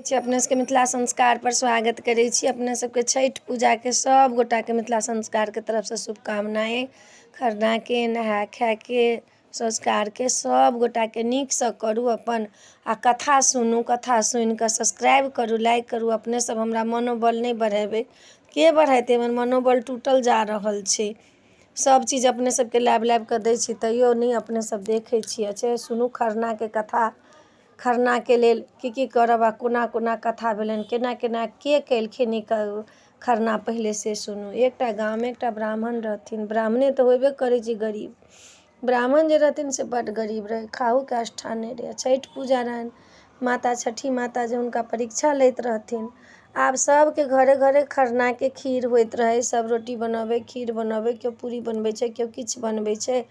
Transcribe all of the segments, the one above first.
छी अपने सबके मिथिला संस्कारपर स्वागत करै छी। अपने सबके छठि पूजाके सब गोटाके मिथिला संस्कारके तरफसँ शुभकामनाएँ। खरनाके, नहाय खायके, संस्कारके सब गोटाके नीकसँ करू अपन आ कथा सुनू। कथा सुनिकऽ सब्सक्राइब करू, लाइक करू। अपने सब हमरा मनोबल नहि बढ़ेबै, के बढ़ेतै? हमर मनोबल टूटल जा रहल छै। सब चीज अपने सबके लाबि लाबि कऽ दै छी, तैयो नहि अपने सब देखै छियै। अच्छा सुनू खरनाके कथा। खरनाके लेल की की करब आ कोना कोना कथा भेलनि, केना केना के केलखिन ई खरना, पहिले से सुनू। एकटा गाममे एकटा ब्राह्मण रहथिन। ब्राह्मणे तऽ होयबे करै छै गरीब। ब्राह्मण जे रहथिन से बड्ड गरीब रहै, खाहूके स्थान नहि रहै। छठि पूजा रहनि, माता छठि माता जे हुनका परीक्षा लैत रहथिन। आब सभके घरे घरे खरनाके खीर होइत रहै। सभ रोटी बनबै, खीर बनबै, केओ पूरी बनबै छै, केओ किछु बनबै छै।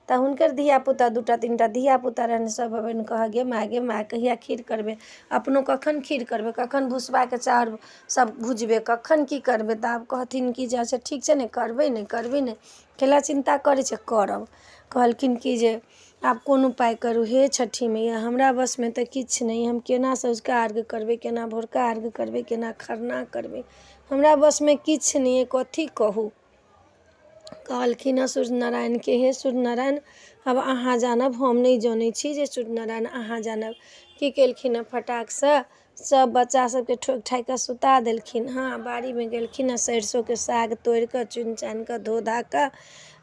तऽ हुनकर धियापुता, दूटा तीनटा धियापुता रहनि। सभ अबनि, कहऽ गे माय, गे माय, कहिया खीर करबै? अपनो कखन खीर करबै? कखन भुसबाके चाउर सब भुजबै? कखन की करबै? तऽ आब कहथिन कि जे अच्छा ठीक छै ने, करबै ने, करबै ने, कैला चिन्ता करै छै, करब। कहलखिन कि जे आब कोन उपाय करू हे छठि मैया? हमरा वशमे तऽ किछु नहि। हम केना सँझुका अर्घ करबै? केना भोरका अर्घ करबै? केना खरना करबै? हमरा वशमे किछु नहि अइ, कथी कहू? कहलखिन हँ सूर्य नारायणके, हे सूर्य नारायण, आब अहाँ जानब, हम नहि जनै छी जे सूर्य नारायण अहाँ जानब। की केलखिन हँ? फटाकसँ सब बच्चा सबके ठोकि ठाकि कऽ सुता देलखिन हँ। बाड़ीमे गेलखिन हँ, सरिसोके साग तोड़ि कऽ, चुनि चानि कऽ, धो धा कऽ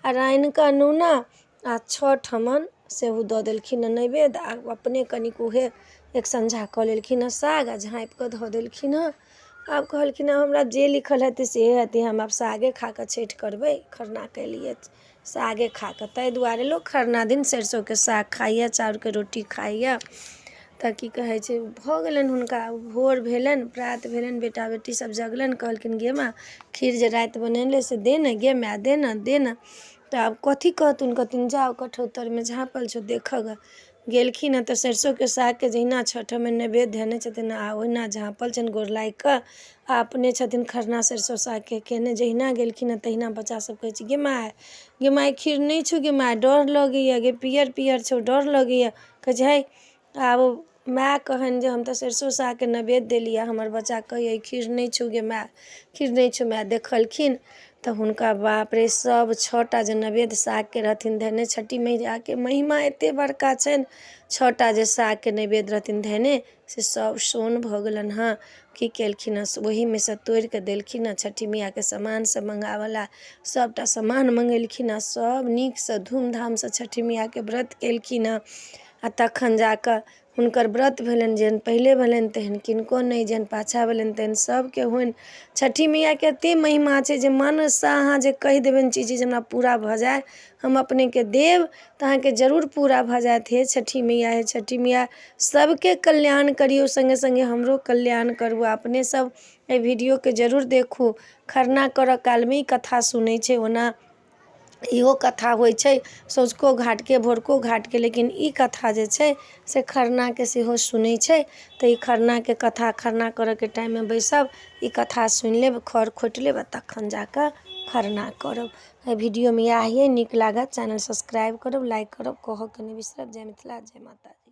आ रान्हि कऽ अनूना आ छओ ठमन सेहो दऽ देलखिन हँ नैवेद्य। आ अपने कनिक उएह एक सँझा कऽ लेलखिन हँ साग आ झाँपि कऽ धऽ देलखिन हँ। आब कहलखिन हँ, हमरा जे लिखल हेतै से हेतै, हम आब सागे खा कऽ छठि करबै। खरना केलियै सागे खा कऽ। ताहि दुआरे लोक खरना दिन सरिसोके साग खाइए, चाउरके रोटी खाइए। तऽ की कहै छै, भऽ गेलनि हुनका। भोर भेलनि, प्रात भेलनि, बेटा बेटी सब जगलनि। कहलखिन, गे माँ, खीर जे राति बनेने से दे ने, गे माय, दे ने, दे ने। तऽ आब कथी कहथुन? कहथिन, जाउ, कठौत तरमे झाँपल छौ, देखऽ गऽ। गेलखिन हँ तऽ सरिसोके सागके जहिना छठिमे नैवेद्य धेने छथिन आ ओहिना झाँपल छनि गोर लागि कऽ आ अपने छथिन खरना सरिसो सागके केने। जहिना गेलखिन हँ तहिना बच्चा सब कहै छै, गे माय, गे माय, खीर नहि छौ, गे माय, डर लगैए गे, पियर पियर छौ, डर लगैए। कहै छै, हइ। आब माय कहनि जे हम तऽ सरिसो सागके नैवेद्य देलियै, हमर बच्चा कहैए खीर नहि छौ गे माय, खीर नहि छौ माय। देखलखिन तऽ हुनका बाप रे, सभ छओ टा जे नैवेद्य सागके रहथिन धेने। छठि मैयाके महिमा एतेक बड़का छनि। छओ टा जे सागके नैवेद्य रहथिन धेने से सभ सोन भऽ गेलनि हँ। की केलखिन हँ? ओहीमे सँ तोड़ि कऽ देलखिन हँ। छठि मैयाके सामान सभ मङ्गाबय सभटा सामान मङ्गेलखिन हँ। सभ नीकसँ धूमधामसँ छठि मैयाके व्रत केलखिन हँ आ तखन जा कऽ हुनकर व्रत भेलनि। जेहन पहिले भेलनि तेहन किनको नहि, जेहन पाछाँ भेलनि तेहन सभके होइन। छठि मैयाके एतेक महिमा छै जे मनसँ अहाँ जे कहि देबनि चीज जे हमरा पूरा भऽ जाय, हम अपनेके देब, तऽ अहाँके जरूर पूरा भऽ जायत। हे छठि मैया, हे छठि मैया, सभके कल्याण करियौ, सङ्गे सङ्गे हमरो कल्याण करू। अपने सब एहि वीडियोके जरूर देखू। खरना करऽ कालमे ई कथा सुनै छै। ओना इहो कथा होइ छै सँझुको घाटके, भोरको घाटके, लेकिन ई कथा जे छै से खरनाके सेहो सुनै छै। तऽ ई खरनाके कथा, खरना करऽके टाइममे बैसब, ई कथा सुनि लेब, खर खोँटि लेब आ तखन जाकऽ खरना करब। एहि वीडियोमे इएह अइ। नीक लागत, चैनल सब्सक्राइब करब, लाइक करब, कहऽके नहि बिसरब। जय मिथिला, जय माता।